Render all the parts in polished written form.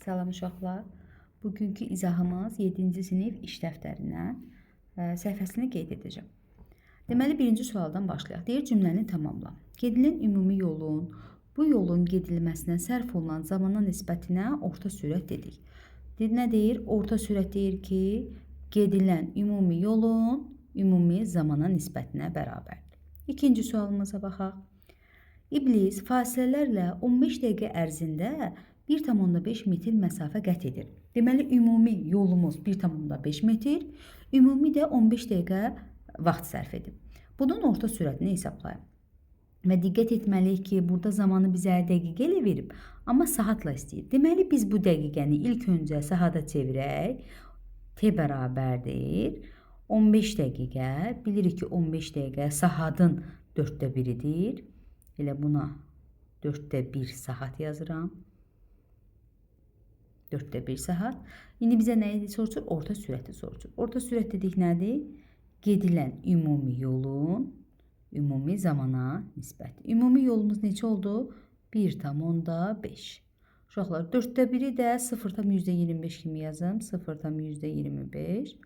Salam uşaqlar. Bugünkü izahımız 7-ci sinif iş dəftərindən səhifəsini qeyd edəcəm. Deməli, birinci sualdan başlayaq. Deyir, cümləni tamamla. Gedilən ümumi yolun, bu yolun gedilməsinə sərf olunan zamana nisbətinə orta sürət dedik. Nə deyir? Orta sürət deyir ki, gedilən ümumi yolun ümumi zamana nisbətinə bərabərdir. İkinci sualımıza baxaq. İblis fasilələrlə 15 dəqiqə ərzində 1,5 metr məsafə qət edir. Deməli, ümumi yolumuz 1,5 metr, ümumi də 15 dəqiqə vaxt sərf edib. Bunun orta sürətini hesablayaq. Və diqqət etməliyik ki, burada zamanı bizə dəqiqə ilə verib, amma saatla istəyir. Deməli, biz bu dəqiqəni ilk öncə saata çevirək. T bərabərdir 15 dəqiqə. Bilirik ki, 15 dəqiqə saatın 4də 1-idir. Elə buna 4də 1 saat yazıram. 4də 1 saat. İndi bizə nə soruşur? Orta sürəti soruşur. Orta sürət dedik nədir? Gedilən ümumi yolun ümumi zamana nisbəti. Ümumi yolumuz neçə oldu? 1,5. Uşaqlar, 4də 1-i də 0,25 kimi yazım. 0,25.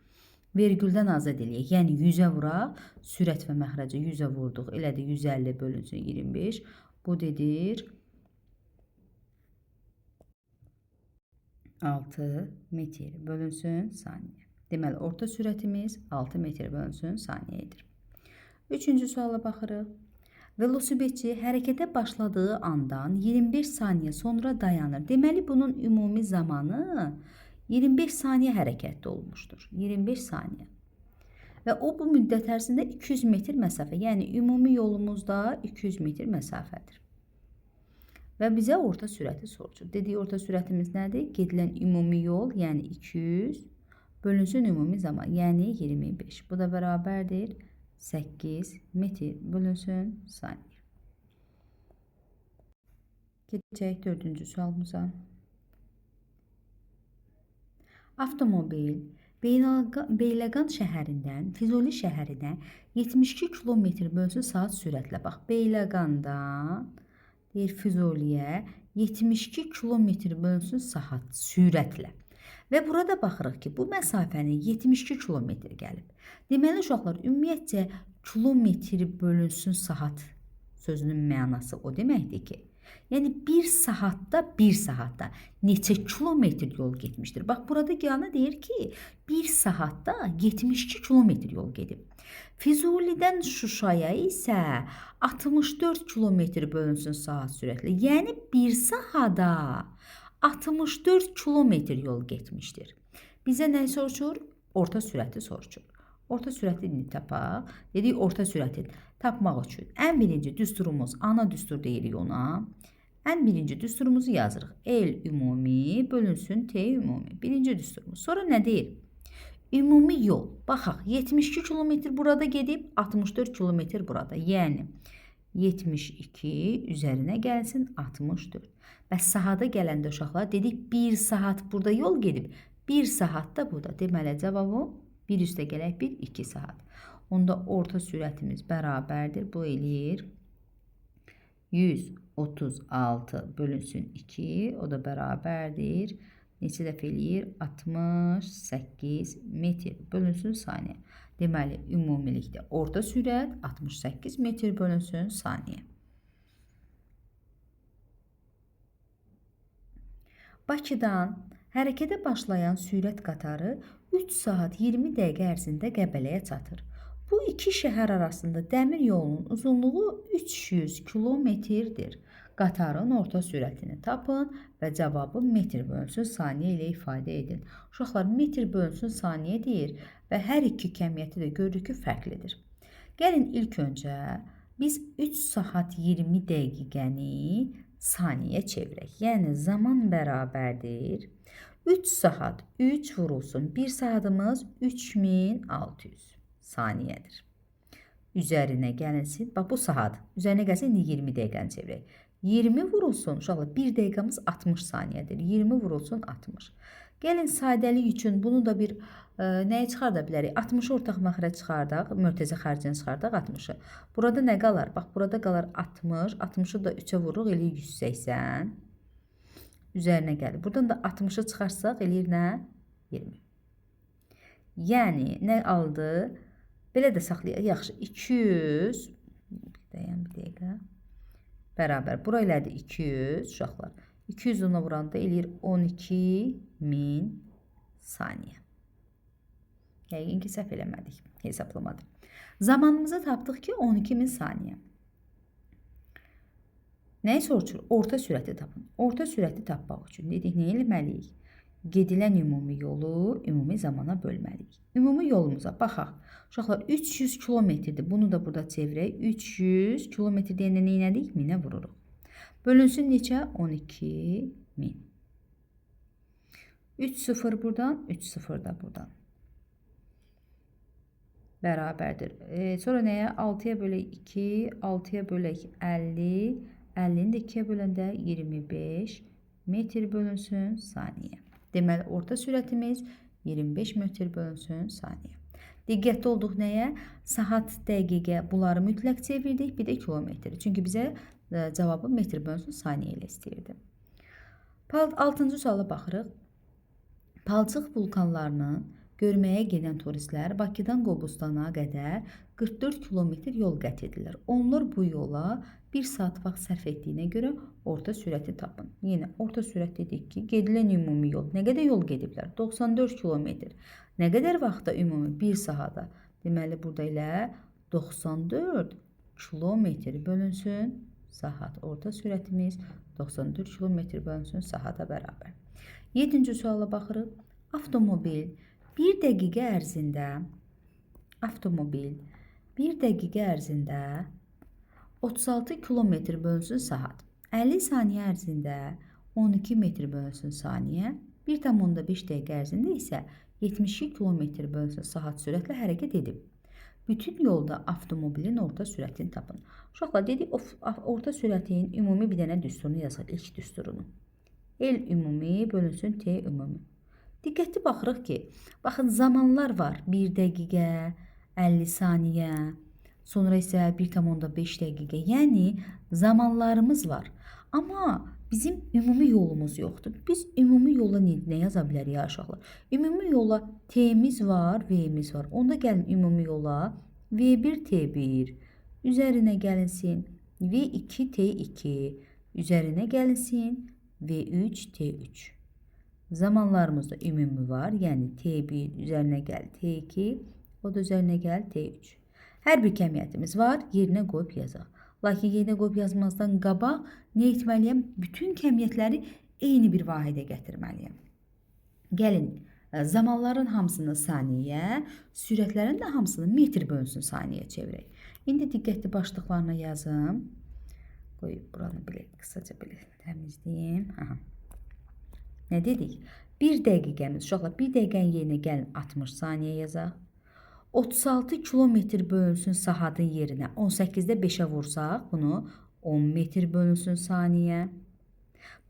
Vergüldən azad eləyək. Yəni 100-ə vuraq. Sürət və məxrəcə 100-ə vurduq. Elədir 150 bölünsün 25. Bu dedir 6 metr bölünsün saniyə. Deməli, orta sürətimiz 6 metr bölünsün saniyə edir. Üçüncü suala baxırıq. Velosipedçi hərəkətə başladığı andan 25 saniyə sonra dayanır. Deməli, bunun ümumi zamanı 25 saniyə hərəkətdə olmuşdur. 25 saniyə. Və o bu müddət ərzində 200 metr məsafə, yəni ümumi yolumuzda 200 metr məsafədir. Və bizə orta sürəti soruşur. Dediyi orta sürətimiz nədir? Gedilən ümumi yol, yəni 200 bölünsün ümumi zaman, yəni 25. Bu da bərabərdir 8 metr bölünsün saniyə. Keçək dördüncü sualımıza. Avtomobil Beyləqan şəhərindən Füzuli şəhərinə 72 km bölünsün saat sürətlə. Bax, Beyləqandan deyir Füzuliyə 72 km bölünsün saat sürətlə. Və burada baxırıq ki, bu məsafəni 72 km gəlib. Deməli, uşaqlar, ümumiyyətcə kilometr bölünsün saat sözünün mənası o deməkdir ki, yəni 1 saatda 1 saatda neçə kilometr yol getmişdir. Bax, burada gələnə deyir ki, 1 saatda 72 kilometr yol gedib. Füzulidən Şuşaya isə 64 kilometr bölünsün saat sürətlə. Yəni 1 saatda 64 kilometr yol getmişdir. Bizə nə soruşur? Orta sürəti soruşur. Orta sürəti indi tapaq. Dedik, orta sürəti tapmaq üçün ən birinci düsturumuz, ana düstur deyirik ona. Ən birinci düsturumuzu yazırıq. L ümumi bölünsün T ümumi. Birinci düsturumuz. Sonra nə deyir? Ümumi yol. Baxaq, 72 kilometr burada gedib, 64 kilometr burada. Yəni 72 üzərinə gəlsin 64. Bəs sahada gələndə uşaqlar dedik 1 saat burada yol gedib, 1 saat da burada. Deməli, cavabım 1 üstə gələk 1, 2 saat. Onda orta sürətimiz bərabərdir. Bu eləyir 136 bölünsün 2. O da bərabərdir. Neçə dəfə eləyir? 68 metr bölünsün saniyə. Deməli, ümumilikdə orta sürət 68 metr bölünsün saniyə. Bakıdan hərəkətə başlayan sürət qatarı 3 saat 20 dəqiqə ərzində Qəbələyə çatır. Bu iki şəhər arasında dəmir yolunun uzunluğu 300 kilometrdir. Qatarın orta sürətini tapın və cavabı metr bölünsün saniyə ilə ifadə edin. Uşaqlar, metr bölünsün saniyə deyir və hər iki kəmiyyəti də görürük ki, fərqlidir. Gəlin ilk öncə biz 3 saat 20 dəqiqəni saniyə çevirək. Yəni zaman bərabərdir 3 saat 3 vurulsun. 1 saatımız 3600 saniyədir. Üzərinə gəlinsin. Bax, bu saat. Üzərinə gəlsin, indi 20 dəqiqəni çevirək. 20 vurulsun. Uşaqlar, 1 dəqiqəmiz 60 saniyədir. 20 vurulsun 60. Gəlin sadəlik üçün bunu da bir nəyə çıxarda bilərik? 60-ı ortaq məxrəc çıxardaq, mötərizə xərcini çıxardaq 60-ı. Burada nə qalar? Bax, burada qalar 60. 60-ı da 3-ə vururuq, eləyir 180. Üzərinə gəlir. Buradan da 60-ı çıxarsaq eləyir nə? 20. Yəni nə aldı? Belə də saxlayaq. Yaxşı, 200. Dayan bir dəqiqə. Bərabər. Bura elədi 200 uşaqlar. 200 ona vuranda eləyir 12.000 saniyə. Yəqin ki, səhv eləmədik, hesablamadım. Zamanımızı tapdıq ki, 12.000 saniyə. Nəyi soruşur? Orta sürəti tapın. Orta sürəti tapmaq üçün dedik, nə eləməliyik? Gedilən ümumi yolu ümumi zamana bölməliyik. Ümumi yolumuza baxaq. Uşaqlar, 300 kilometrdir. Bunu da burada çevirək. 300 kilometr deyəndə nə elədik? 1000-ə vururuq. Bölünsün neçə? 12.000. 3 0 buradan, 3 0 da buradan. Bərabərdir. Sonra nəyə? 6-ya bölək 2, 6-ya bölək 50, 50-ni də 2-yə böləndə 25 metr bölünsün saniyə. Deməli, orta sürətimiz 25 metr bölünsün saniyə. Diqqətli olduq nəyə? Saat, dəqiqə bunları mütləq çevirdik, bir də kilometr. Çünki bizə cavabı metr bölünsün saniyə ilə istəyirdi. 6-cı suala baxırıq. Palçıq vulkanlarını görməyə gedən turistlər Bakıdan Qobustana qədər 44 kilometr yol qət edirlər. Onlar bu yola 1 saat vaxt sərf etdiyinə görə orta sürəti tapın. Yenə orta sürət dedik ki, gedilən ümumi yol. Nə qədər yol gediblər? 94 kilometr. Nə qədər vaxtda ümumi? 1 saata. Deməli, burada elə 94 kilometr bölünsün saat. Orta sürətimiz 94 kilometr bölünsün saata bərabər. 7-ci suala baxırıq. Avtomobil 1 dəqiqə ərzində 36 kilometr bölünsün saat, 50 saniyə ərzində 12 metr bölünsün saniyə, 1,5 dəqiqə ərzində isə 72 kilometr bölünsün saat sürətlə hərəkət edib. Bütün yolda avtomobilin orta sürətini tapın. Uşaqlar, dedik, orta sürətin ümumi bir dənə düsturunu yazaq, ilk düsturunu. L ümumi bölünsün T ümumi. Diqqətli baxırıq ki, baxın, zamanlar var. 1 dəqiqə, 50 saniyə, sonra isə 1,5 dəqiqə. Yəni, zamanlarımız var. Amma bizim ümumi yolumuz yoxdur. Biz ümumi yola nə yaza bilərik ya uşaqlar? Ümumi yola T-miz var, V-miz var. Onda gəlin ümumi yola V1 T1 üzərinə gəlinsin, V2 T2 üzərinə gəlinsin, V3 T3. Zamanlarımızda ümumi var. Yəni T1 üzərinə gəl T2, o da üzərinə gəl T3. Hər bir kəmiyyətimiz var, yerinə qoyub yazaq. Lakin yerinə qoyub yazmazdan qabaq nə etməliyəm? Bütün kəmiyyətləri eyni bir vahidə gətirməliyəm. Gəlin, zamanların hamısını saniyə, sürətlərin də hamısını metr bölünsün saniyə çevirək. İndi diqqətli başlıqlarına yazım. Qoyub buranı belə qısaca belə təmizləyim. Aha. Nə dedik? 1 dəqiqəmiz, uşaqlar, 1 dəqiqənin yerinə gəlin 60 saniyə yazaq. 36 kilometr bölünsün saatın yerinə 18-də 5-ə vursaq bunu 10 metr bölünsün saniyə.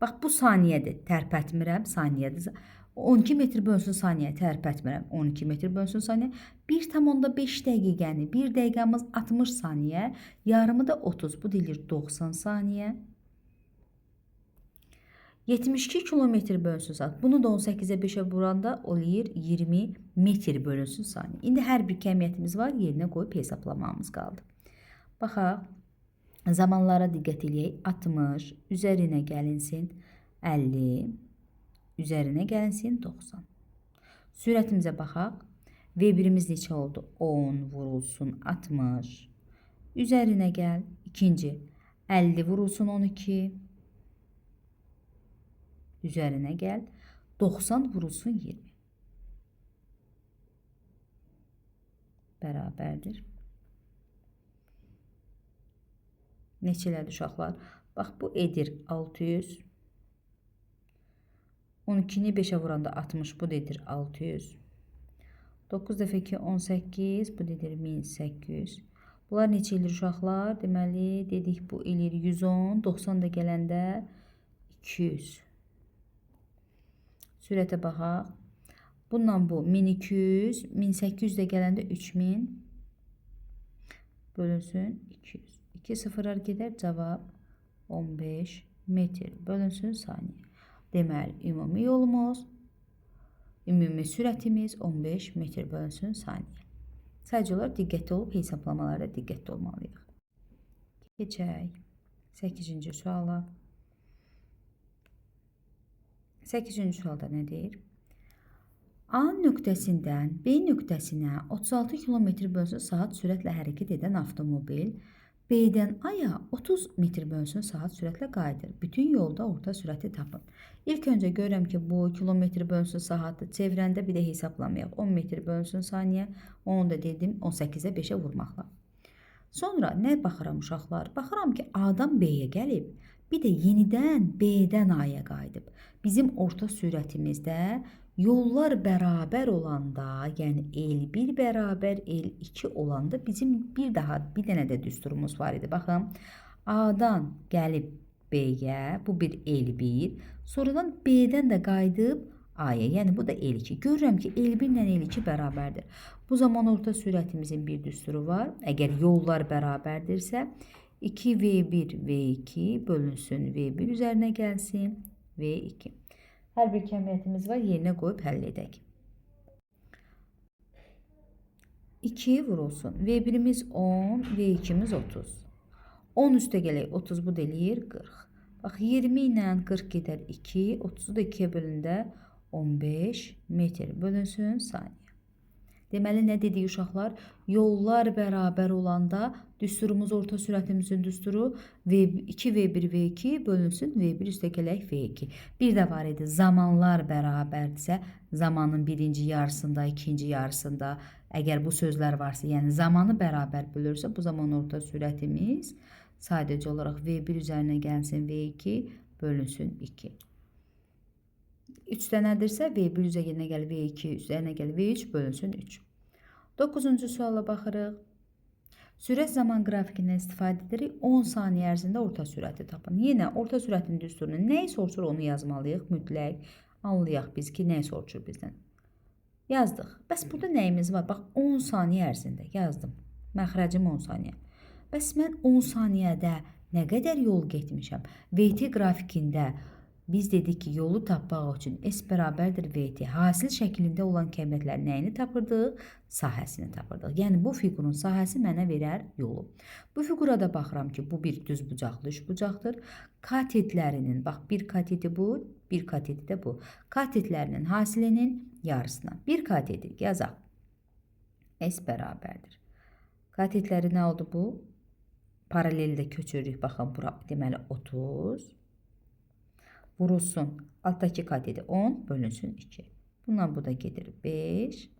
Bax, bu saniyədir, tərpətmirəm, saniyədir. 12 metr bölünsün saniyə, tərpətmirəm, 12 metr bölünsün saniyə. 1,5 dəqiqəni, 1 dəqiqəmiz 60 saniyə, yarımı da 30, bu deyilir 90 saniyə. 72 kilometr bölünsün saat. Bunu da 18-ə 5-ə vuranda oluyur 20 metr bölünsün saniyə. İndi hər bir kəmiyyətimiz var, yerinə qoyub hesablamamız qaldı. Baxaq, zamanlara diqqət eləyək. 60, üzərinə gəlinsin 50, üzərinə gəlinsin 90. Sürətimizə baxaq. V1-imiz neçə oldu? 10 vurulsun 60. Üzərinə gəl. İkinci, 50 vurulsun 12. Üzərinə gəl. 90 vurulsun 20. Bərabərdir. Neçə elədi uşaqlar? Bax, bu edir 600. 12-ni 5-ə vuranda 60, bu da edir 600. 9 dəfə 2, 18, bu da edir 1800. Bunlar neçə eləyir uşaqlar? Deməli, dedik bu eləyir 110, 90 da gələndə 200. Sürətə baxaq. Bununla bu 1200, 1800 də gələndə 3000 bölünsün 200. 2 sıfırlar gedər, cavab 15 metr bölünsün saniyə. Deməli, ümumi yolumuz, ümumi sürətimiz 15 metr bölünsün saniyə. Sadəcə olaraq diqqətli olub hesablamalarda diqqətli olmalıyıq. Keçək 8-ci suala. 8-ci sualda nə deyir? A nöqtəsindən B nöqtəsinə 36 km bölünsün saat sürətlə hərəkət edən avtomobil B-dən A-ya 30 metr bölünsün saat sürətlə qayıdır. Bütün yolda orta sürəti tapın. İlk öncə görürəm ki, bu kilometr bölünsün saatı çevrəndə bir də hesablamayaq. 10 metr bölünsün saniyə, onu da dedim 18-ə 5-ə vurmaqla. Sonra nə baxıram uşaqlar? Baxıram ki, A-dan B-yə gəlib, bir də yenidən B-dən A-ya qayıdıb. Bizim orta sürətimizdə yollar bərabər olanda, yəni L1 bərabər L2 olanda bizim bir daha bir dənə də düsturumuz var idi. Baxın, A-dan gəlib B-yə, bu bir L1, sonradan B-dən də qayıdıb A-ya, yəni bu da L2. Görürəm ki, L1 ilə L2 bərabərdir. Bu zaman orta sürətimizin bir düsturu var. Əgər yollar bərabərdirsə, 2V1 V2 bölünsün V1 üzərinə gəlsin V2. Hər bir kəmiyyətimiz var, yerinə qoyub həll edək. 2 vurulsun. V1-imiz 10, V2-miz 30. 10 üstə gələk, 30 bu da eləyir 40. Bax, 20 ilə 40 gedər 2, 30-u da 2-yə bölündə 15 metr bölünsün saniyə. Deməli, nə dedik uşaqlar? Yollar bərabər olanda düsturumuz orta sürətimizin düsturu 2 V1 V2 bölünsün V1 üstə gələk V2. Bir də var idi, zamanlar bərabərdirsə, zamanın birinci yarısında, ikinci yarısında, əgər bu sözlər varsa, yəni zamanı bərabər bölürsə, bu zaman orta sürətimiz sadəcə olaraq V1 üzərinə gəlsin V2 bölünsün 2. 3 dənədirsə, V1 üzərinə gəl V2 üzərinə gəl V3 bölünsün 3. 9-cu suala baxırıq. Sürət zaman qrafikindən istifadə edərək 10 saniyə ərzində orta sürəti tapın. Yenə orta sürətin düsturunu nəyi soruşur onu yazmalıyıq mütləq. Anlayaq biz ki, nəyi soruşur bizdən. Yazdıq. Bəs burada nəyimiz var? Bax, 10 saniyə ərzində yazdım. Məxrəcim 10 saniyə. Bəs mən 10 saniyədə nə qədər yol getmişəm? VT qrafikində biz dedik ki, yolu tapmaq üçün S bərabərdir VT. Hasil şəklində olan kəmiyyətlərin nəyini tapırdıq? Sahəsini tapırdıq. Yəni, bu fiqurun sahəsi mənə verər yolu. Bu fiqura da baxıram ki, bu bir düzbucaqlı üçbucaqdır. Katetlərinin, bax, bir kateti bu, bir kateti də bu. Katetlərinin hasilinin yarısına. Bir kateti yazaq. S bərabərdir. Katetləri nə oldu bu? Paraleldə köçürürük. Baxın, bura deməli 30. Vurulsun. Altdakı kateti 10 bölünsün 2. Bundan bu da gedir 5.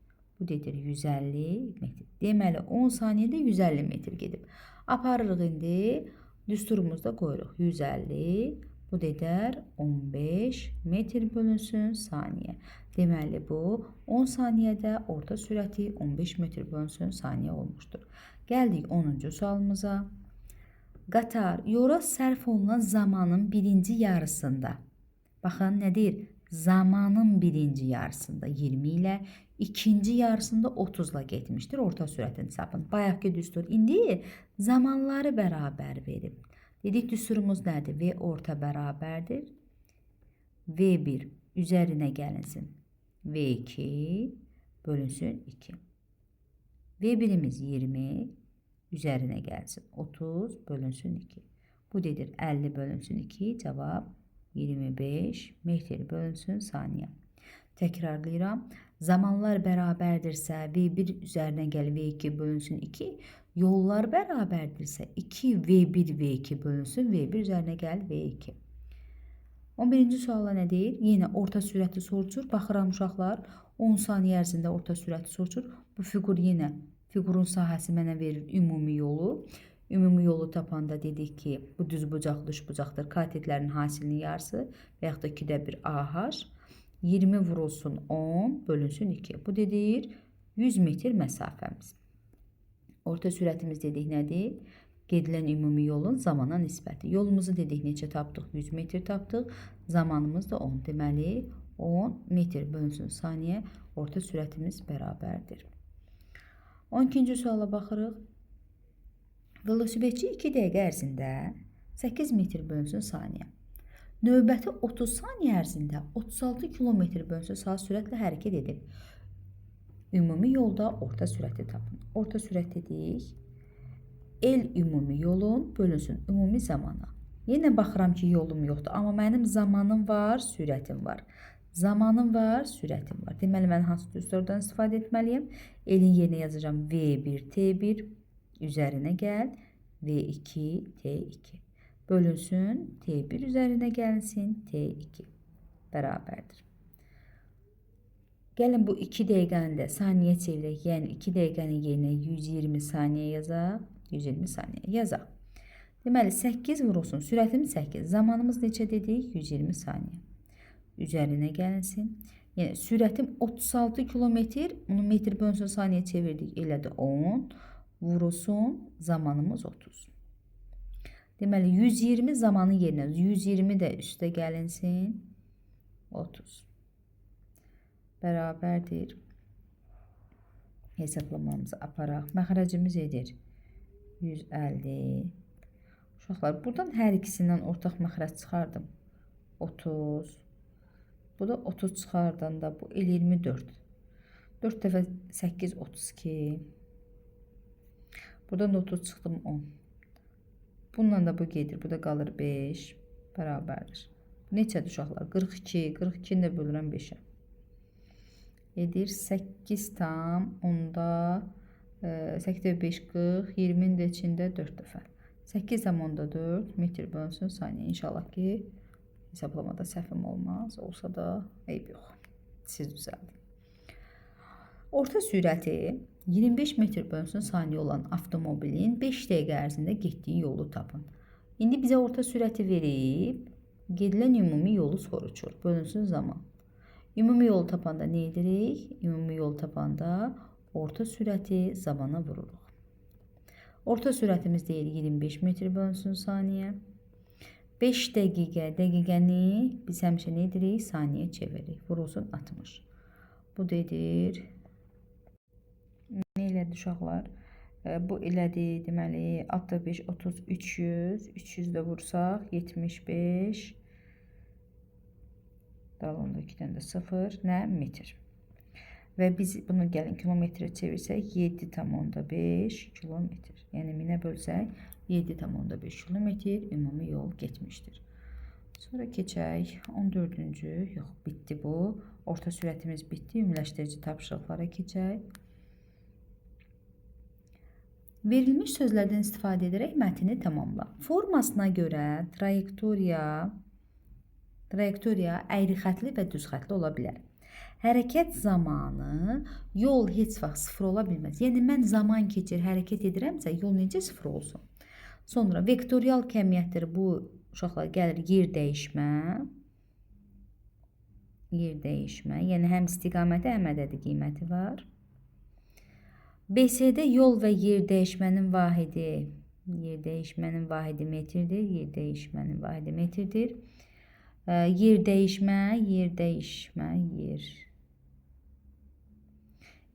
Bu gedir 150 metr. Deməli 10 saniyədə 150 metr gedib. Aparırıq indi. Düsturumuzda qoyuruq. 150. Bu edər 15 metr bölünsün saniyə. Deməli bu 10 saniyədə orta sürəti 15 metr bölünsün saniyə olmuşdur. Gəldik 10-cu sualımıza. Qatar yola sərf olunan zamanın birinci yarısında. Baxın, nə deyir? Zamanın birinci yarısında 20 ilə, ikinci yarısında 30 ilə getmişdir. Orta sürətini tapın. Bayaqki düstur. İndi zamanları bərabər verib. Dedik, düsturumuz nədir? V orta bərabərdir. V1 üzərinə gəlinsin. V2 bölünsün 2. V1-imiz 20 üzərinə gəlsin. 30 bölünsün 2. Bu dedir 50 bölünsün 2. Cavab 25 metr bölünsün saniyə. Təkrarlayıram. Zamanlar bərabərdirsə V1 üzərinə gəl V2 bölünsün 2. Yollar bərabərdirsə 2 V1 V2 bölünsün V1 üzərinə gəl V2. 11-ci sualla nə deyir? Yenə orta sürəti soruşur. Baxıram uşaqlar, 10 saniyə ərzində orta sürəti soruşur. Bu fiqur yenə fiqurun sahəsi mənə verir ümumi yolu. Ümumi yolu tapanda dedik ki, bu düzbucaqlı üçbucaqdır. Katetlərin hasilinin yarısı və yaxud da 2-də 1 AH. 20 vurulsun 10 bölünsün 2. Bu dedir 100 metr məsafəmiz. Orta sürətimiz dedik nədir? Gedilən ümumi yolun zamana nisbəti. Yolumuzu dedik neçə tapdıq? 100 metr tapdıq. Zamanımız da 10. Deməli 10 metr bölünsün saniyə orta sürətimiz bərabərdir. 12-ci suala baxırıq. Velosipedçi 2 dəqiqə ərzində 8 metr bölünsün saniyə. Növbəti 30 saniyə ərzində 36 km bölünsün saat sürətlə hərəkət edib. Ümumi yolda orta sürəti tapın. Orta sürət dedik. L ümumi yolun bölünsün ümumi zamana. Yenə baxıram ki, yolum yoxdur, amma mənim zamanım var, sürətim var. Zamanım var, sürətim var. Deməli, mən hansı düsturdan istifadə etməliyəm? L-in yerinə yazacağam V1, T1, üzərinə gəl, V2, T2. Bölünsün, T1 üzərinə gəlsin, T2 bərabərdir. Gəlin bu 2 dəqiqəni də saniyə çevirək. Yəni 2 dəqiqənin yerinə 120 saniyə yazaq. 120 saniyə yazaq. Deməli 8 vurulsun. Sürətimiz 8. Zamanımız neçə dedik? 120 saniyə. Üzərinə gəlinsin. Yəni sürətim 36 kilometr. Bunu metr bölünsün saniyə çevirdik. Elədi 10. Vurulsun. Zamanımız 30. Deməli 120 zamanın yerinə 120 də üstə gəlinsin. 30. Bərabərdir. Hesablamamızı aparaq. Məxrəcimiz edir 150. Uşaqlar, buradan hər ikisindən ortaq məxrəc çıxardım. 30. Bu da 30 çıxardanda bu el 24. 4 dəfə 8, 32. Buradan da 30 çıxdım 10. Bununla da bu gedir. Bu da qalır 5. Bərabərdir. Neçədir uşaqlar? 42. 42-ni də bölürəm 5-ə. Edir 8 tam onda 8 dəfə 5, 40. 20-nin də içində 4 dəfə. 8,4 metr bölünsün saniyə. İnşallah ki, hesablamada səhvim olmaz. Olsa da eyb yox. Siz düzəldin. Orta sürəti 25 metr bölünsün saniyə olan avtomobilin 5 dəqiqə ərzində getdiyi yolu tapın. İndi bizə orta sürəti verib, gedilən ümumi yolu soruşur. Bölünsün zaman. Ümumi yolu tapanda nə edirik? Ümumi yolu tapanda orta sürəti zamana vururuq. Orta sürətimiz deyir 25 metr bölünsün saniyə. 5 dəqiqə, dəqiqəni biz həmişə nə edirik? Saniyə çeviririk. Vurulsun 60. Bu dedir. Nə elədi uşaqlar? Bu elədi, deməli, 65, 30, 300. 300 də vursaq 75. Dalında 2 dənə də 0. Nə? Metr. Və biz bunu gəlin kilometrə çevirsək 7,5 kilometr. Yəni 1000-ə bölsək 7,5 kilometr ümumi yol getmişdir. Sonra keçək 14-cü. Yox, bitdi bu. Orta sürətimiz bitdi. Ümumiləşdirici tapşırıqlara keçək. Verilmiş sözlərdən istifadə edərək mətni tamamla. Formasına görə trayektoriya əyri xətli və düz xətli ola bilər. Hərəkət zamanı yol heç vaxt sıfır ola bilməz. Yəni mən zaman keçir, hərəkət edirəmsə, yol necə sıfır olsun? Sonra vektorial kəmiyyətdir. Bu uşaqlar gəlir yer dəyişmə. Yer dəyişmə. Yəni həm istiqaməti, həm ədədi qiyməti var. BC-də yol və yer dəyişmənin vahidi. Yer dəyişmənin vahidi metrdir. Yer dəyişmənin vahidi metrdir. Yer dəyişmə, yer dəyişmə, yer.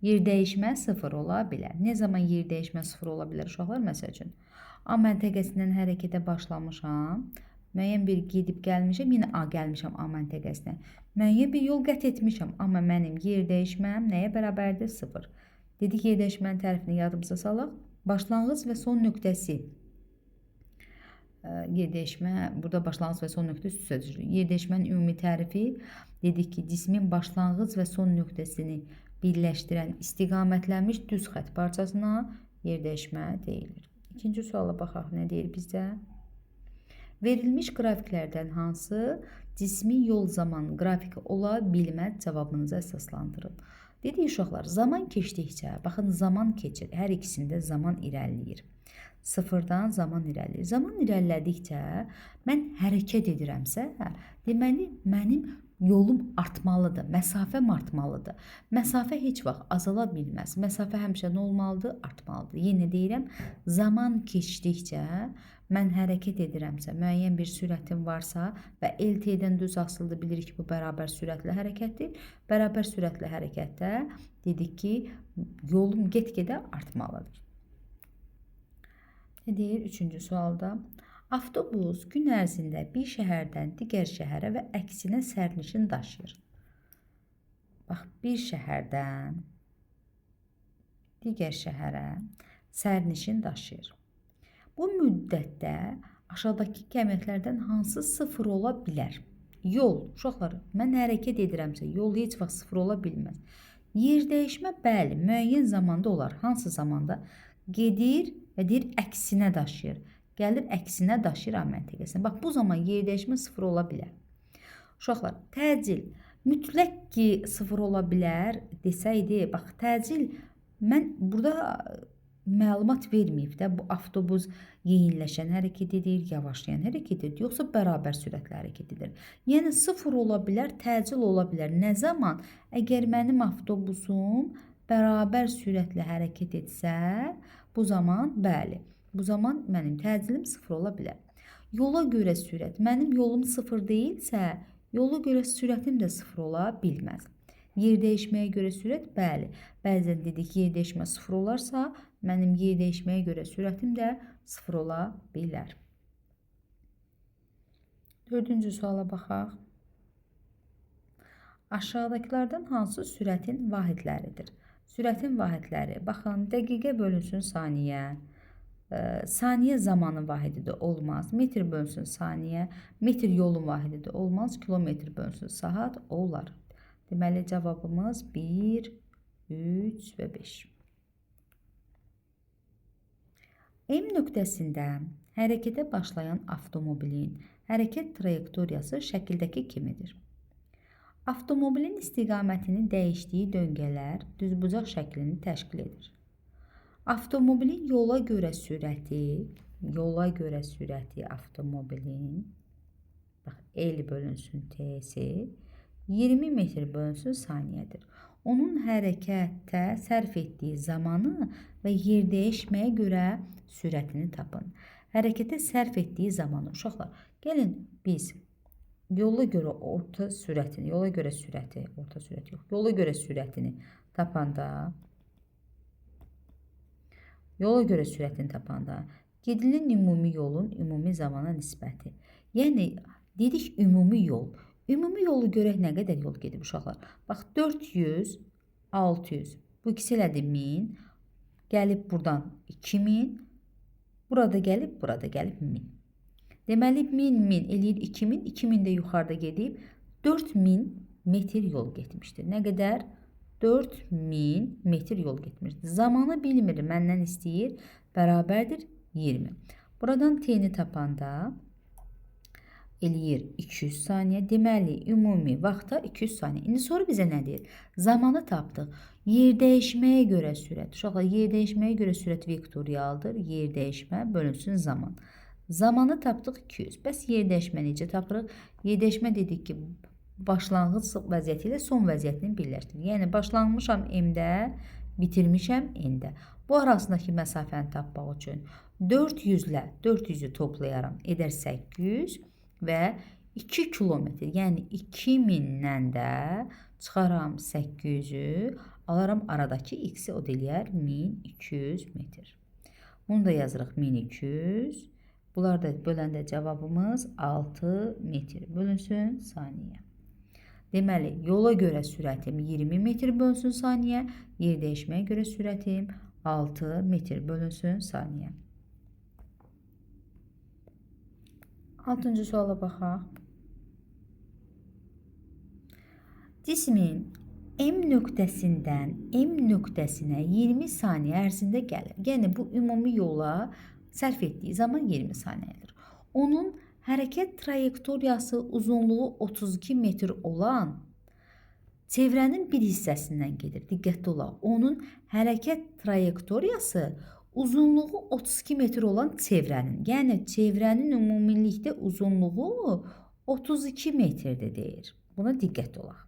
Yer dəyişmə sıfır ola bilər. Nə zaman yer dəyişmə sıfır ola bilər uşaqlar? Məsəl üçün, A məntəqəsindən hərəkətə başlamışam. Müəyyən bir gedib gəlmişəm, yenə A gəlmişəm A məntəqəsinə. Müəyyən bir yol qət etmişəm, amma mənim yer dəyişməm nəyə bərabərdir? Sıfır. Dedik, yer dəyişmənin tərifini yadımıza salaq. Başlanğıc və son nöqtəsi. Yer dəyişmə, burada başlanğıc və son nöqtə üst-üstə düşür. Yer dəyişmənin ümumi tərifi dedik ki, cismin başlanğıc və son nöqtəsini birləşdirən istiqamətlənmiş düz xətt parçasına yer dəyişmə deyilir. İkinci suala baxaq, nə deyir bizə? Verilmiş qrafiklərdən hansı cismin yol zaman qrafiki ola bilməz cavabınızı əsaslandırın. Dedik uşaqlar, zaman keçdikcə, baxın zaman keçir, hər ikisində zaman irəliləyir. Sıfırdan zaman irəliləyir. Zaman irəlilədikcə mən hərəkət edirəmsə, deməli mənim yolum artmalıdır, məsafəm artmalıdır. Məsafə heç vaxt azala bilməz. Məsafə həmişə nə olmalıdır? Artmalıdır. Yenə deyirəm, zaman keçdikcə mən hərəkət edirəmsə, müəyyən bir sürətim varsa və LT-dən düz asılıdır, bilirik ki, bu bərabər sürətli hərəkətdir. Bərabər sürətli hərəkətdə dedik ki, yolum get-gedə artmalıdır. Nə deyir? Üçüncü sualda. Avtobus gün ərzində bir şəhərdən digər şəhərə və əksinə sərnişin daşıyır. Bax, bir şəhərdən digər şəhərə sərnişin daşıyır. Bu müddətdə aşağıdakı qiymətlərdən hansı sıfır ola bilər? Yol, uşaqlar, mən hərəkət edirəmsə, yol heç vaxt sıfır ola bilməz. Yer dəyişmə, bəli, müəyyən zamanda olar. Hansı zamanda? Gedir və deyir, əksinə daşıyır. Gəlir, əksinə daşıyır A məntəqəsinə. Bax, bu zaman yer dəyişmə sıfır ola bilər. Uşaqlar, təcil mütləq ki, sıfır ola bilər desəydi, bax, təcil mən burada məlumat verməyib də, bu avtobus yeyinləşən hərəkət edir, yavaşlayan hərəkət edir, yoxsa bərabər sürətlə hərəkət edir. Yəni, sıfır ola bilər, təcil ola bilər. Nə zaman? Əgər mənim avtobusum bərabər sürətlə hərəkət etsə, bu zaman, bəli, bu zaman mənim təcilim sıfır ola bilər. Yola görə sürət, mənim yolum sıfır deyilsə, yola görə sürətim də sıfır ola bilməz. Yer dəyişməyə görə sürət, bəli. Bəzən dedik, yer dəyişmə sıfır olarsa, mənim yer dəyişməyə görə sürətim də sıfır ola bilər. Dördüncü suala baxaq. Aşağıdakılardan hansı sürətin vahidləridir? Sürətin vahidləri, baxın, dəqiqə bölünsün saniyə, saniyə zamanın vahidi də olmaz, metr bölünsün saniyə, metr yolun vahidi də olmaz, kilometr bölünsün saat olar. Deməli, cavabımız 1, 3 və 5. M nöqtəsində hərəkətə başlayan avtomobilin hərəkət trayektoriyası şəkildəki kimidir. Avtomobilin istiqamətini dəyişdiyi döngələr düzbucaq şəklini təşkil edir. Avtomobilin yola görə sürəti, avtomobilin, bax, L bölünsün T-si, 20 metr bölünsün saniyədir. Onun hərəkətə sərf etdiyi zamanı və yer dəyişməyə görə sürətini tapın. Hərəkətə sərf etdiyi zamanı, uşaqlar, gəlin biz yola görə orta sürətini, yola görə sürəti, orta sürət yox, yola görə sürətini tapanda, gedilən ümumi yolun ümumi zamana nisbəti. Yəni, dedik ümumi yol. Ümumi yolu görək nə qədər yol gedib uşaqlar. Bax, 400, 600. Bu ikisi elədi 1000. Gəlib buradan 2000. Burada gəlib, burada gəlib 1000. Deməli, 1000, 1000 eləyir 2000. 2000 də yuxarıda gedib 4000 metr yol getmişdir. Nə qədər? 4000 metr yol getmişdir. Zamanı bilmir, məndən istəyir. Bərabərdir 20. Buradan T-ni tapanda eləyir 200 saniyə. Deməli, ümumi vaxta 200 saniyə. İndi soru bizə nə deyir? Zamanı tapdıq. Yer dəyişməyə görə sürət. Uşaqlar, yer dəyişməyə görə sürət vektorialdır. Yer dəyişmə bölünsün zaman. Zamanı tapdıq 200. Bəs yer dəyişmə necə tapırıq? Yer dəyişmə dedik ki, başlanğıc vəziyyəti ilə son vəziyyətini birləşdirir. Yəni, başlanmışam M-də, bitirmişəm N-də. Bu arasındakı məsafəni tapmaq üçün 400 ilə 400-ü toplayaram. Edər 800 və 2 kilometr, yəni 2000-dən də çıxaram 800-ü, alaram aradakı x-i, o da eləyər 1200 metr. Bunu da yazırıq 1200. Bunlar da böləndə cavabımız 6 metr bölünsün saniyə. Deməli, yola görə sürətim 20 metr bölünsün saniyə, yer dəyişməyə görə sürətim 6 metr bölünsün saniyə. Altıncı suala baxaq. Cismin M nöqtəsindən M nöqtəsinə 20 saniyə ərzində gəlir. Yəni, bu ümumi yola sərf etdiyi zaman 20 saniyədir. Onun hərəkət trayektoriyası uzunluğu 32 metr olan çevrənin bir hissəsindən gedir. Diqqətli olaq. Onun hərəkət trayektoriyası uzunluğu 32 metr olan çevrənin, yəni çevrənin ümumilikdə uzunluğu 32 metrdir deyir. Buna diqqətli olaq.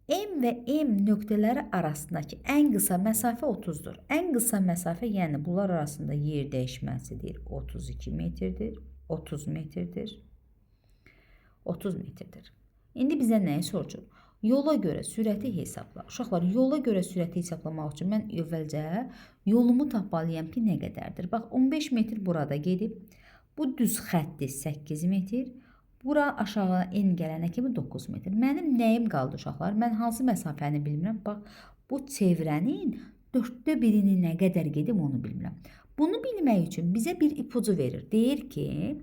M və M nöqtələri arasındakı ən qısa məsafə 30-dur. Ən qısa məsafə, yəni bunlar arasında yer dəyişməsi deyir 32 metrdir, 30 metrdir, 30 metrdir. İndi bizə nəyi soruşur? Yola görə sürəti hesabla. Uşaqlar, yola görə sürəti hesablamaq üçün mən əvvəlcə yolumu tapmalıyam ki, nə qədərdir. Bax, 15 metr burada gedib. Bu düz xətti 8 metr. Bura aşağı en gələnə kimi 9 metr. Mənim nəyim qaldı uşaqlar? Mən hansı məsafəni bilmirəm. Bax, bu çevrənin 4də 1-ini nə qədər gedim onu bilmirəm. Bunu bilmək üçün bizə bir ipucu verir. Deyir ki,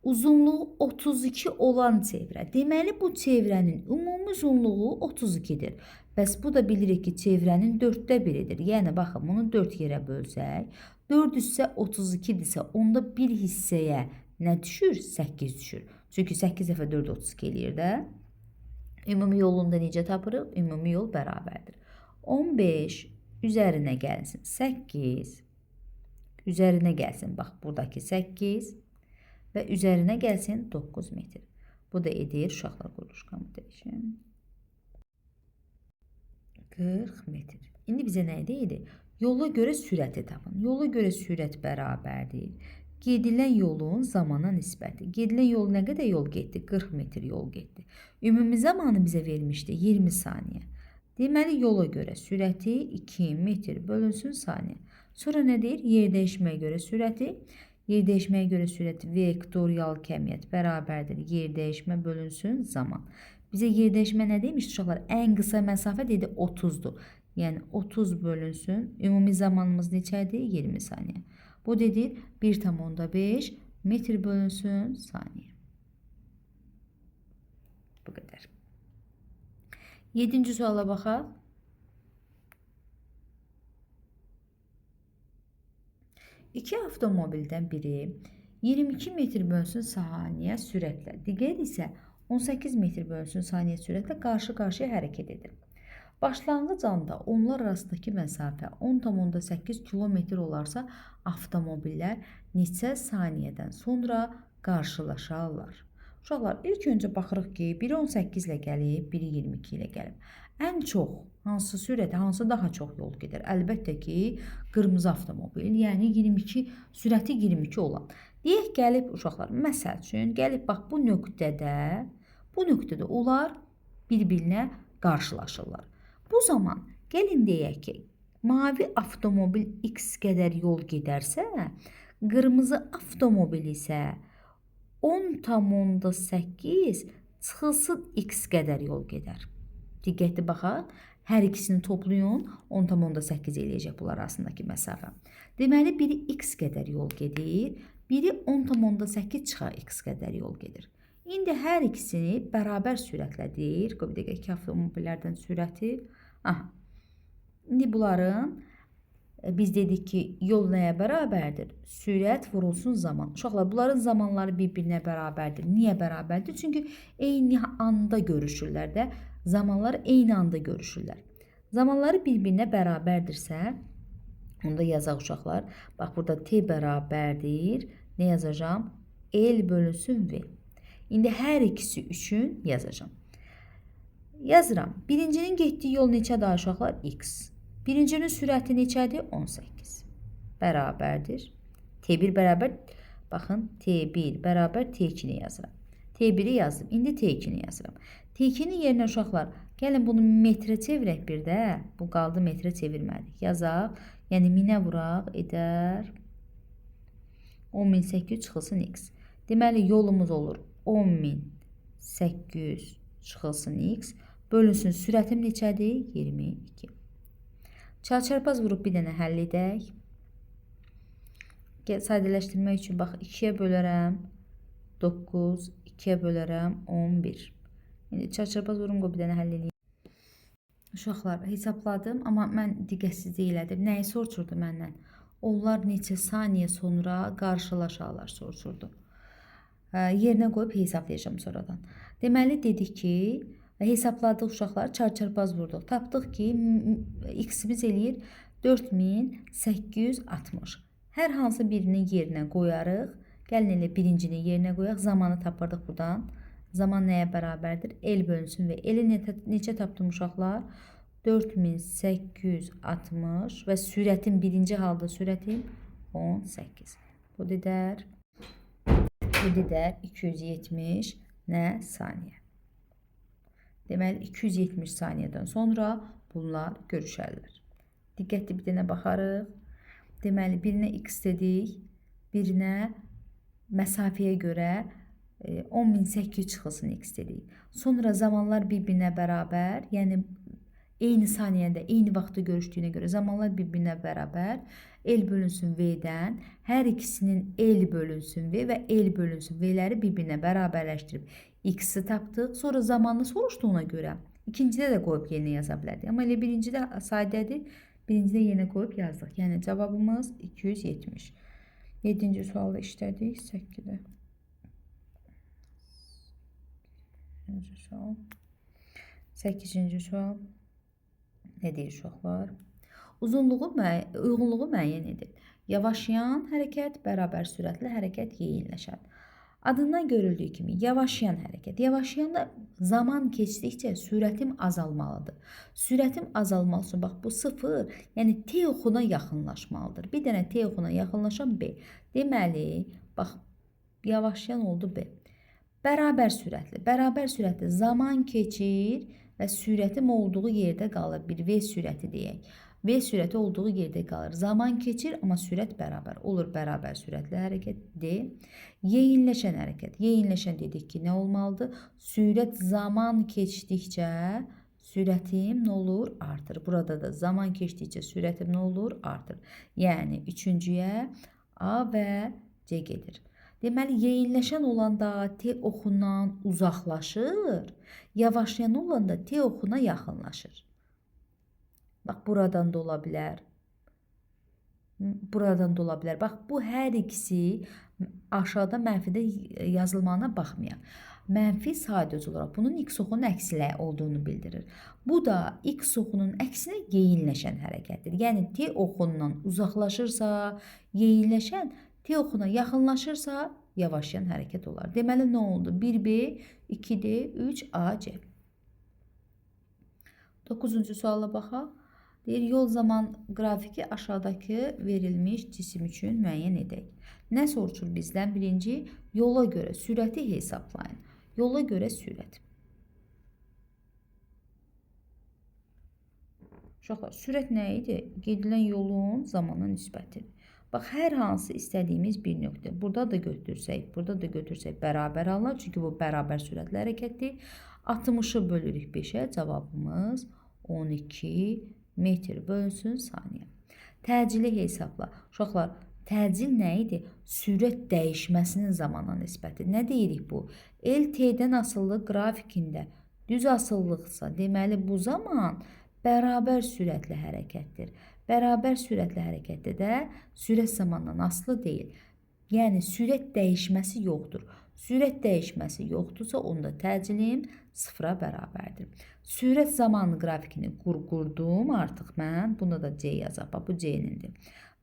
uzunluğu 32 olan çevrə. Deməli, bu çevrənin ümumi uzunluğu 32-dir. Bəs bu da bilirik ki, çevrənin 4də 1-idir. Yəni, baxın, bunu 4 yerə bölsək, 4 hissə 32-dirsə, onda bir hissəyə nə düşür? 8 düşür. Çünki 8 dəfə 4 32 eləyir də. Ümumi yolunda necə tapırıq? Ümumi yol bərabərdir. 15 üzərinə gəlsin 8, üzərinə gəlsin, bax, buradakı 8 və üzərinə gəlsin 9 metr. Bu da edir, uşaqlar, quruluşqamı dəyişim. 40 metr. İndi bizə nə deyildi? Yola görə sürəti tapın. Yola görə sürət bərabərdir. Gedilən yolun zamana nisbəti. Gedilən yol nə qədər yol getdi? 40 metr yol getdi. Ümumi zamanı bizə vermişdi 20 saniyə. Deməli, yola görə sürəti 2 metr bölünsün saniyə. Sonra nə deyir? Yer dəyişməyə görə sürəti. Yer dəyişməyə görə sürət vektorial kəmiyyət bərabərdir. Yer dəyişmə bölünsün zaman. Bizə yer dəyişmə nə demişdi uşaqlar? Ən qısa məsafə dedi 30-dur. Yəni 30 bölünsün. Ümumi zamanımız neçədir? 20 saniyə. Bu dedi 1,5 metr bölünsün saniyə. Bu qədər. 7-ci suala baxaq. İki avtomobildən biri 22 metr bölünsün saniyə sürətlə, digəri isə 18 metr bölünsün saniyə sürətlə qarşı-qarşıya hərəkət edir. Başlanğıc anda onlar arasındakı məsafə 10,8 kilometr olarsa, avtomobillər neçə saniyədən sonra qarşılaşarlar? Uşaqlar, ilk öncə baxırıq ki, biri 18 ilə gəlib, biri 22 ilə gəlib. Ən çox hansı sürətə, hansı daha çox yol gedər? Əlbəttə ki, qırmızı avtomobil, yəni 22, sürəti 22 olan. Deyək, gəlib uşaqlar, məsəl üçün, gəlib bax bu nöqtədə onlar bir-birinə qarşılaşırlar. Bu zaman gəlin deyək ki, mavi avtomobil x qədər yol gedərsə, qırmızı avtomobil isə 10,8 çıxılsın x qədər yol gedər. Diqqətli baxaq, hər ikisini toplayın, 10,8 eləyəcək bunlar arasındakı məsafə. Deməli, biri x qədər yol gedir, biri 10,8 çıxar x qədər yol gedir. İndi hər ikisini bərabər sürətlə deyir. Qoy bir dəqiqə, iki avtomobillərdən sürəti. Aha. İndi bunların biz dedik ki, yol nəyə bərabərdir? Sürət vurulsun zaman. Uşaqlar, bunların zamanları bir-birinə bərabərdir. Niyə bərabərdir? Çünki eyni anda görüşürlər də. Zamanlar eyni anda görüşürlər. Zamanları bir-birinə bərabərdirsə, onda yazaq uşaqlar. Bax, burada T bərabərdir. Nə yazacağam? L bölünsün V. İndi hər ikisi üçün yazacağam. Yazıram. Birincinin getdiyi yol neçədir uşaqlar? X. Birincinin sürəti neçədir? 18. Bərabərdir. T1 bərabər, baxın, T1 bərabər T2-ni yazıram. T1-i yazdım. İndi T2-ni yazıram. T2-nin yerinə uşaqlar, gəlin bunu metrə çevirək bir də. Bu qaldı, metrə çevirmədik. Yazaq. Yəni, minə vuraq edər 10.800 çıxılsın x. Deməli, yolumuz olur 10.800 çıxılsın x. Bölünsün, sürətim neçədir? 22. Çarpaz vurub bir dənə həll edək. Sadələşdirmək üçün, bax, 2-yə bölərəm 9, 2-yə bölərəm 11. İndi çarpaz vurum, qoy bir dənə həll edeyim. Uşaqlar, hesabladım, amma mən diqqətsizlik elədim. Nəyi soruşurdu məndən? Onlar neçə saniyə sonra qarşılaşarlar soruşurdu. Yerinə qoyub hesablayacağım sonradan. Deməli, dedik ki, hesabladıq uşaqlar, çarpaz vurduq. Tapdıq ki, x-imiz eləyir 4860. Hər hansı birinin yerinə qoyarıq. Gəlin elə birincinin yerinə qoyaq. Zamanı tapırdıq buradan. Zaman nəyə bərabərdir? L bölünsün və L-i neçə tapdım uşaqlar? 4860 və sürətim, birinci halda sürətim 18. Bu dedər 270 nə saniyə. Deməli, 270 saniyədən sonra bunlar görüşərlər. Diqqətli bir dənə baxarıq. Deməli, birinə x dedik, birinə məsafəyə görə 10.800 çıxılsın x dedik. Sonra zamanlar bir-birinə bərabər, yəni eyni saniyədə, eyni vaxtda görüşdüyünə görə zamanlar bir-birinə bərabər, L bölünsün V-dən, hər ikisinin L bölünsün V və L bölünsün V-ləri bir-birinə bərabərləşdirib x-i tapdıq. Sonra zamanı soruşduğuna görə ikincidə də qoyub yerinə yaza bilərdik. Amma elə birincidə sadədir, birincidə yerinə qoyub yazdıq. Yəni cavabımız 270. 7-ci sualda işlədik, 8-də. Sual. 8-ci sual. Nə deyir uşaqlar? Uyğunluğu müəyyən edir. Yavaşlayan hərəkət bərabər sürətli hərəkət yeyinləşən. Adından görüldüyü kimi yavaşlayan hərəkət. Yavaşlayanda zaman keçdikcə sürətim azalmalıdır. Sürətim azalmalı üçün bax bu 0, yəni T oxuna yaxınlaşmalıdır. Bir dənə T oxuna yaxınlaşan B. Deməli, bax yavaşlayan oldu B. Bərabər sürətli. Bərabər sürətli zaman keçir və sürətim olduğu yerdə qalır. Bir V sürəti deyək. V sürəti olduğu yerdə qalır. Zaman keçir, amma sürət bərabər. Olur bərabər sürətli hərəkət D. Yeyinləşən hərəkət. Yeyinləşən dedik ki, nə olmalıdır? Sürət zaman keçdikcə sürətim nə olur? Artır. Burada da zaman keçdikcə sürətim nə olur? Artır. Yəni üçüncüyə A və C gedir. Deməli, yeyinləşən olanda T oxundan uzaqlaşır, yavaşlayan olanda T oxuna yaxınlaşır. Bax, buradan da ola bilər. Buradan da ola bilər. Bax, bu hər ikisi aşağıda mənfidə yazılmağına baxmayaq. Mənfi sadəcə olaraq bunun x oxunun əksinə olduğunu bildirir. Bu da x oxunun əksinə yeyinləşən hərəkətdir. Yəni, T oxundan uzaqlaşırsa, yeyinləşən, T oxuna yaxınlaşırsa, yavaşlayan hərəkət olar. Deməli, nə oldu? 1B, 2D, 3AC. 9-cu suala baxaq. Deyir, yol zaman qrafiki aşağıdakı verilmiş cisim üçün müəyyən edək. Nə soruşur bizdən? Birinci, yola görə sürəti hesablayın. Yola görə sürət. Uşaqlar, sürət nə idi? Gedilən yolun zamana nisbətidir. Bax, hər hansı istədiyimiz bir nöqtə. Burada da götürsək, burada da götürsək bərabər alınır. Çünki bu bərabər sürətli hərəkətdir. 60-ı bölürük 5-ə, cavabımız 12 metr bölünsün saniyə. Təcili hesabla. Uşaqlar, təcil nə idi? Sürət dəyişməsinin zamana nisbəti. Nə deyirik bu? L T-dən asılı qrafikində düz asılılıqsa, deməli bu zaman bərabər sürətli hərəkətdir. Bərabər sürətli hərəkətdə də sürət zamandan asılı deyil. Yəni, sürət dəyişməsi yoxdur. Sürət dəyişməsi yoxdursa, onda təcilim sıfıra bərabərdir. Sürət zamanı qrafikini qurdum artıq mən. Bunda da C yazaq. Bax, bu C-nindir.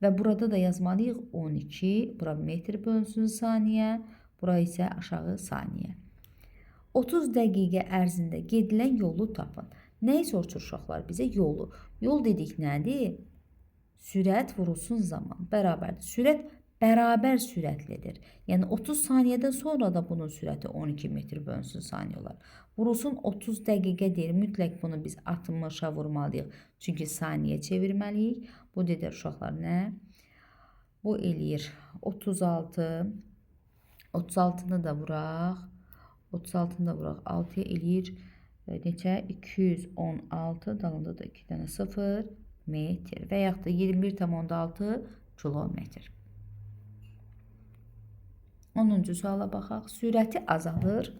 Və burada da yazmalıyıq 12, bura metr bölünsün saniyə, bura isə aşağı saniyə. 30 dəqiqə ərzində gedilən yolu tapın. Nəyi soruşur uşaqlar bizə? Yolu. Yol dedik nədir? Sürət vurulsun zaman bərabərdir. Sürət bərabər sürətlidir. Yəni 30 saniyədən sonra da bunun sürəti 12 metr bölünsün saniyə olar. Vurulsun 30 dəqiqə deyir. Mütləq bunu biz 60-a vurmalıyıq. Çünki saniyə çevirməliyik. Bu dedir uşaqlar nə? Bu eləyir 36. 36-nı da vuraq. 36-nı da vuraq. 6-ya eləyir neçə? 216. Dalında da 2 dənə 0 metr və yaxud da 21,6 kilometr. 10-cu suala baxaq. Sürəti azalır.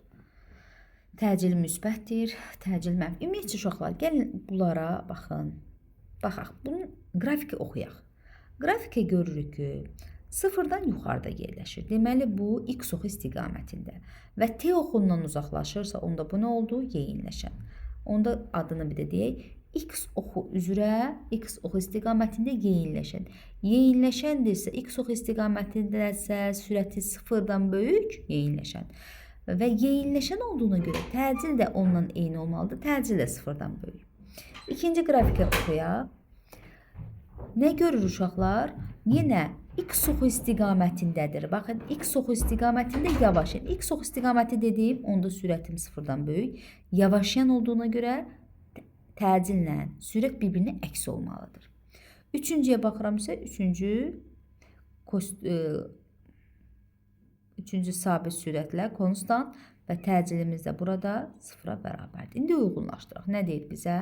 Təcil müsbətdir, təcil mənfi. Ümumiyyətcə uşaqlar, gəlin bunlara baxın. Baxaq, bunun qrafiki oxuyaq. Qrafikə görürük ki, sıfırdan yuxarıda yerləşir. Deməli, bu x oxu istiqamətində. Və T oxundan uzaqlaşırsa, onda bu nə oldu? Yeyinləşən. Onda adını bir də deyək. X oxu üzrə, x oxu istiqamətində yeyinləşən. Yeyinləşəndirsə, x oxu istiqamətindəsə sürəti sıfırdan böyük yeyinləşən. Və yeyinləşən olduğuna görə təcil də ondan eyni olmalıdır. Təcil də sıfırdan böyük. İkinci qrafikə oxuyaq. Nə görür uşaqlar? Yenə X oxu istiqamətindədir. Baxın, X oxu istiqamətində yavaşlayan. X oxu istiqaməti dediyim, onda sürətim sıfırdan böyük. Yavaşlayan olduğuna görə təcillə sürət bir-birinə əks olmalıdır. Üçüncüyə baxıram isə, üçüncü sabit sürətlə konstant və təcilimiz də burada sıfıra bərabərdir. İndi uyğunlaşdıraq. Nə deyir bizə?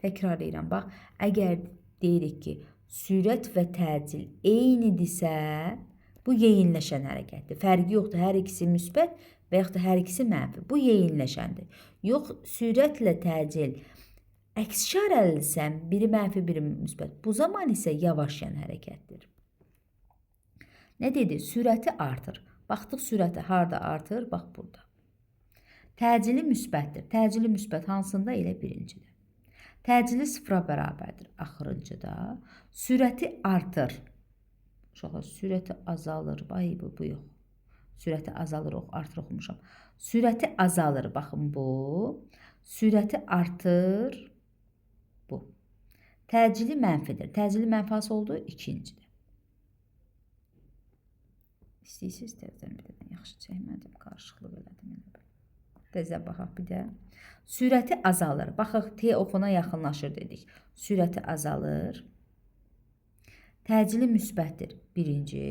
Təkrar edirəm. Bax, əgər deyirik ki, sürət və təcil eynidirsə, bu yeyinləşən hərəkətdir. Fərqi yoxdur, hər ikisi müsbət və yaxud da hər ikisi mənfi. Bu yeyinləşəndir. Yox, sürətlə təcil əks işarəlidirsə, biri mənfi, biri müsbət. Bu zaman isə yavaşlayan hərəkətdir. Nə dedi? Sürəti artır. Baxdıq, sürəti harda artır? Bax, burada. Təcili müsbətdir. Təcili müsbət hansında? Elə birincidə. Təcili sıfıra bərabərdir. Axırıncıda. Sürəti artır. Uşaqlar, sürəti azalır. Ay, bu yox. Sürəti azalır, artır oxumuşam. Sürəti azalır. Baxın, bu. Sürəti artır. Bu. Təcili mənfidir. Təcili mənfi hansı oldu? İkincidə. İstəyirsiniz təzədən bir dənə. Yaxşı çəkmədim, qarışıqlıq elədim elə bil. Təzə baxaq bir də. Sürəti azalır. Baxaq, T oxuna yaxınlaşır dedik. Sürəti azalır. Təcili müsbətdir. Birinci.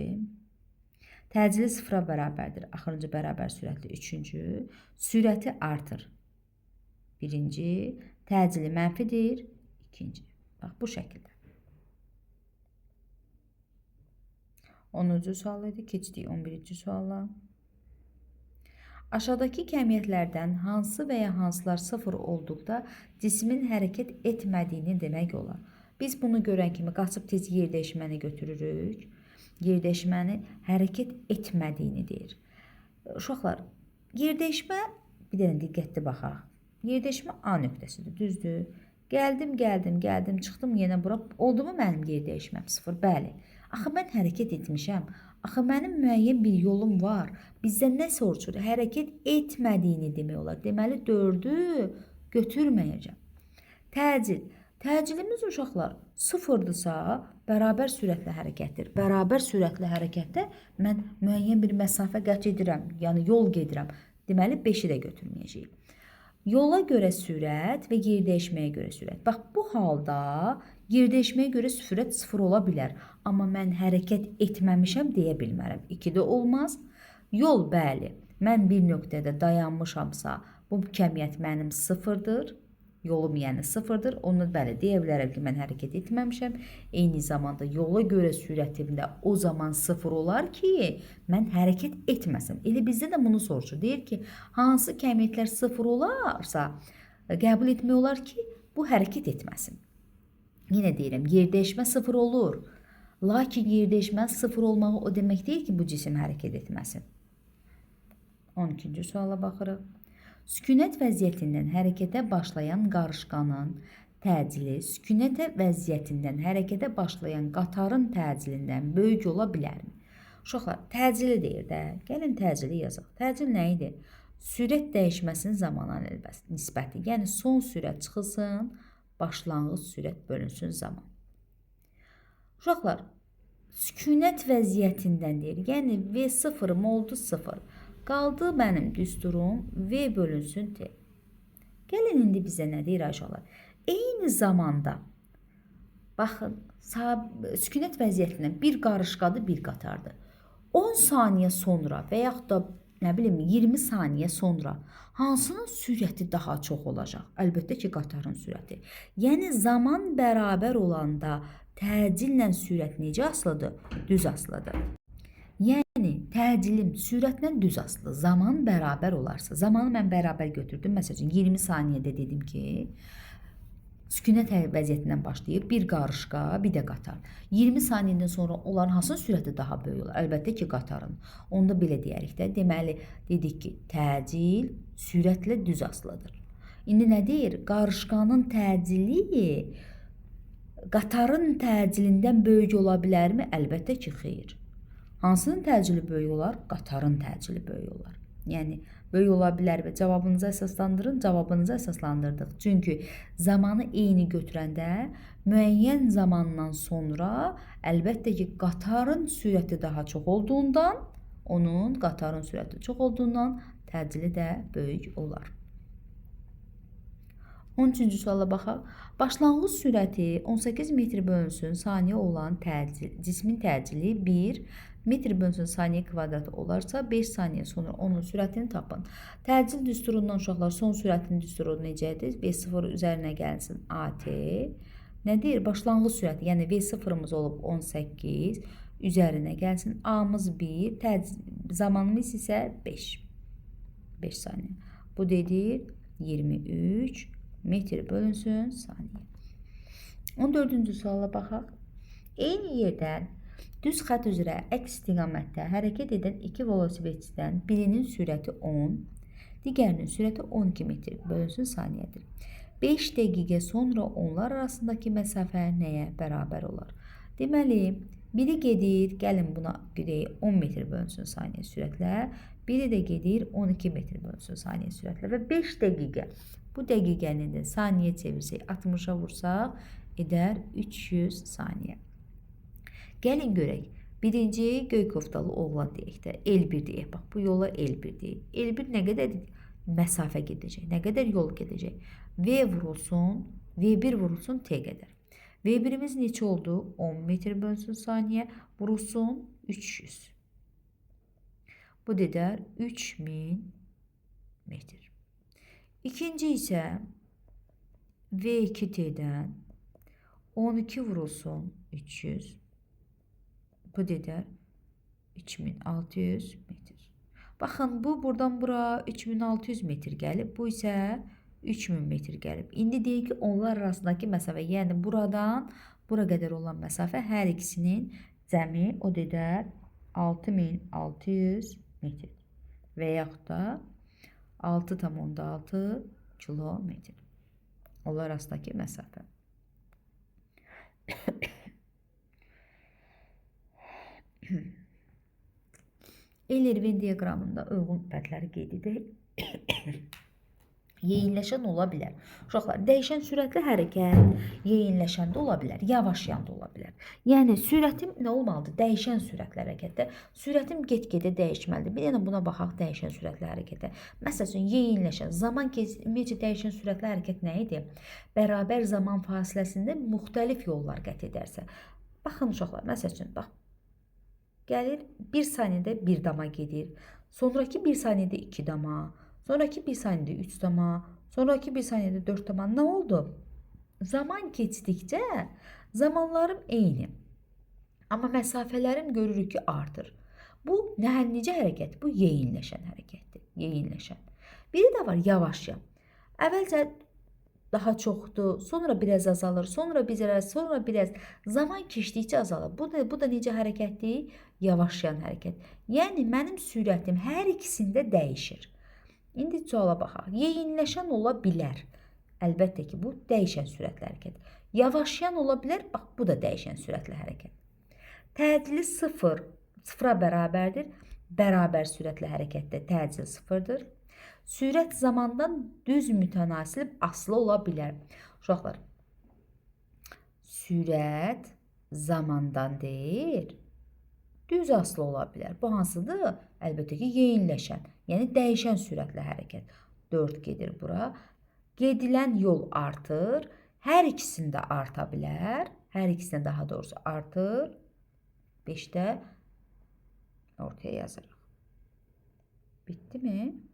Təcili sıfıra bərabərdir. Axırıncı bərabər sürətli. Üçüncü. Sürəti artır. Birinci. Təcili mənfidir. İkinci. Bax, bu şəkildə. 10-cu sual idi. Keçdik 11-ci suala. Aşağıdakı kəmiyyətlərdən hansı və ya hansılar sıfır olduqda cismin hərəkət etmədiyini demək olar. Biz bunu görən kimi qaçıb tez yer dəyişməni götürürük. Yer dəyişməni hərəkət etmədiyini deyir. Uşaqlar, yer dəyişmə, bir dənə diqqətli baxaq. Yer dəyişmə A nöqtəsidir, düzdür? Gəldim, gəldim, gəldim, çıxdım yenə bura. Oldu mu mənim yer dəyişməm sıfır? Bəli. Axı mən hərəkət etmişəm. Axı mənim müəyyən bir yolum var. Bizdən nə soruşur? Hərəkət etmədiyini demək olar. Deməli, 4-ü götürməyəcəm. Təcil. Təcilimiz uşaqlar sıfırdırsa, bərabər sürətli hərəkətdir. Bərabər sürətli hərəkətdə mən müəyyən bir məsafə qət edirəm, yəni yol gedirəm. Deməli, 5-i də götürməyəcəyik. Yola görə sürət və yer dəyişməyə görə sürət. Bax, bu halda yer dəyişməyə görə sürət sıfır ola bilər. Amma mən hərəkət etməmişəm deyə bilmərəm. 2 də olmaz. Yol, bəli, mən bir nöqtədə dayanmışamsa, bu kəmiyyət mənim sıfırdır. Yolum yəni sıfırdır. Onu bəli deyə bilərəm ki, mən hərəkət etməmişəm. Eyni zamanda yola görə sürətim də o zaman sıfır olar ki, mən hərəkət etməsəm. Elə bizdə də bunu soruşur. Deyir ki, hansı kəmiyyətlər sıfır olarsa, qəbul etmək olar ki, bu hərəkət etməsin. Yenə deyirəm, yer dəyişmə sıfır olur. Lakin yer dəyişmə sıfır olmağı o demək deyil ki, bu cisim hərəkət etməsin. 12-ci suala baxırıq. Sükunət vəziyyətindən hərəkətə başlayan qarışqanın təcili sükunət vəziyyətindən hərəkətə başlayan qatarın təcilindən böyük ola bilərmi? Uşaqlar, təcili deyir də. Gəlin təcili yazaq. Təcil nə idi? Sürət dəyişməsinin zamana nisbəti. Yəni, son sürət çıxılsın, başlanğıc sürət bölünsün zaman. Uşaqlar, sükunət vəziyyətindən deyir. Yəni, V sıfırım oldu 0. Qaldı mənim düsturum V bölünsün T. Gəlin indi bizə nə deyir uşaqlar? Eyni zamanda, baxın, sükunət vəziyyətindən bir qarışqadır, bir qatardır. 10 saniyə sonra və yaxud da, nə bilim, 20 saniyə sonra hansının sürəti daha çox olacaq? Əlbəttə ki, qatarın sürəti. Yəni, zaman bərabər olanda təcillə sürət necə asılıdır? Düz asılıdır. Yəni, təcilim sürətlə düz asılı. Zaman bərabər olarsa, zamanı mən bərabər götürdüm. Məsəl üçün, 20 saniyədə dedim ki, sükunət vəziyyətindən başlayıb bir qarışqa, bir də qatar. 20 saniyədən sonra onların hansının sürəti daha böyük olar? Əlbəttə ki, qatarın. Onda belə deyərik də. Deməli, dedik ki, təcil sürətlə düz asılıdır. İndi nə deyir? Qarışqanın təcili qatarın təcilindən böyük ola bilərmi? Əlbəttə ki, xeyr. Hansının təcili böyük olar? Qatarın təcili böyük olar. Yəni, Böyük ola bilər və cavabınızı əsaslandırın. Cavabınızı əsaslandırdıq. Çünki zamanı eyni götürəndə müəyyən zamandan sonra əlbəttə ki, qatarın sürəti daha çox olduğundan, onun qatarın sürəti çox olduğundan təcili də böyük olar. 13-cü suala baxaq. Başlanğıc sürəti 18 metr bölünsün saniyə olan təcil, cismin təcili 1 metr bölünsün saniyə kvadratı olarsa 5 saniyə sonra onun sürətini tapın. Təcil düsturundan uşaqlar son sürətin düsturu necədir? V0 üzərinə gəlsin AT. Nə deyir? Başlanğıc sürəti, yəni V0-ımız olub 18 üzərinə gəlsin. A-mız 1, zamanımız isə 5. 5 saniyə. Bu dedir 23 metr bölünsün saniyə. 14-cü suala baxaq. Eyni yerdən düz xətt üzrə əks istiqamətdə hərəkət edən iki velosipedçidən birinin sürəti 10, digərinin sürəti 12 metr bölünsün saniyədir. 5 dəqiqə sonra onlar arasındakı məsafə nəyə bərabər olar? Deməli, biri gedir, gəlin buna deyək 10 metr bölünsün saniyə sürətlə, biri də gedir 12 metr bölünsün saniyə sürətlə və 5 dəqiqə. Bu dəqiqəni də saniyə çevirsək, 60-a vursaq edər 300 saniyə. Gəlin görək. Birinci göy koftalı oğlan deyək də, L1 deyək. Bax, bu yola L1 deyək. L1 nə qədər məsafə gedəcək, nə qədər yol gedəcək? V vurulsun, V1 vurulsun T qədər. V1-imiz neçə oldu? 10 metr bölünsün saniyə vurulsun 300. Bu edər 3000 metr. İkinci isə V2T-dən 12 vurulsun 300. Bu edər 3600 metr. Baxın, bu buradan bura 3600 metr gəlib. Bu isə 3000 metr gəlib. İndi deyək ki, onlar arasındakı məsafə, yəni buradan bura qədər olan məsafə hər ikisinin cəmi o edər 6600 metr və yaxud da 6,6 kilometr. Onlar arasındakı məsafə. Euler-Venn diaqramında uyğun fərqləri qeyd edək. Yeyinləşən ola bilər. Uşaqlar, dəyişən sürətli hərəkət yeyinləşən də ola bilər, yavaşlayan da ola bilər. Yəni sürətim nə olmalıdır? Dəyişən sürətli hərəkətdə sürətim get-gedə dəyişməlidir. Bir dənə buna baxaq dəyişən sürətli hərəkətə. Məsəl üçün yeyinləşən, zaman keçməcə dəyişən sürətli hərəkət nə idi? Bərabər zaman fasiləsində müxtəlif yollar qət edərsə. Baxın uşaqlar, məsəl üçün bax. Gəlir 1 saniyədə 1 dama gedir. Sonraki 1 saniyədə 2 dama. Sonraki 1 saniyədə 3 dama, sonraki 1 saniyədə 4 dama. Nə oldu? Zaman keçdikcə zamanlarım eyni. Amma məsafələrim görürük ki, artır. Bu necə hərəkət? Bu yeyinləşən hərəkətdir. Yeyinləşən. Biri də var yavaşyan. Əvvəlcə daha çoxdur, sonra biraz azalır, sonra biraz, sonra biraz. Zaman keçdikcə azalır. Bu da necə hərəkətdir? Yavaşlayan hərəkət. Yəni mənim sürətim hər ikisində dəyişir. İndi suala baxaq. Yeyinləşən ola bilər. Əlbəttə ki, bu dəyişən sürətli hərəkət. Yavaşlayan ola bilər. Bax, bu da dəyişən sürətli hərəkət. Təcili 0, 0-a bərabərdir. Bərabər sürətli hərəkətdə təcil 0-dır. Sürət zamandan düz mütənasib asılı ola bilər. Uşaqlar, sürət zamandan deyil, düz asılı ola bilər. Bu hansıdır? Əlbəttə ki, yeyinləşən, yəni dəyişən sürətli hərəkət. 4 gedir bura. Gedilən yol artır. Hər ikisində arta bilər. Hər ikisində daha doğrusu artır. 5-də ortaya yazırıq. Bitdi mi?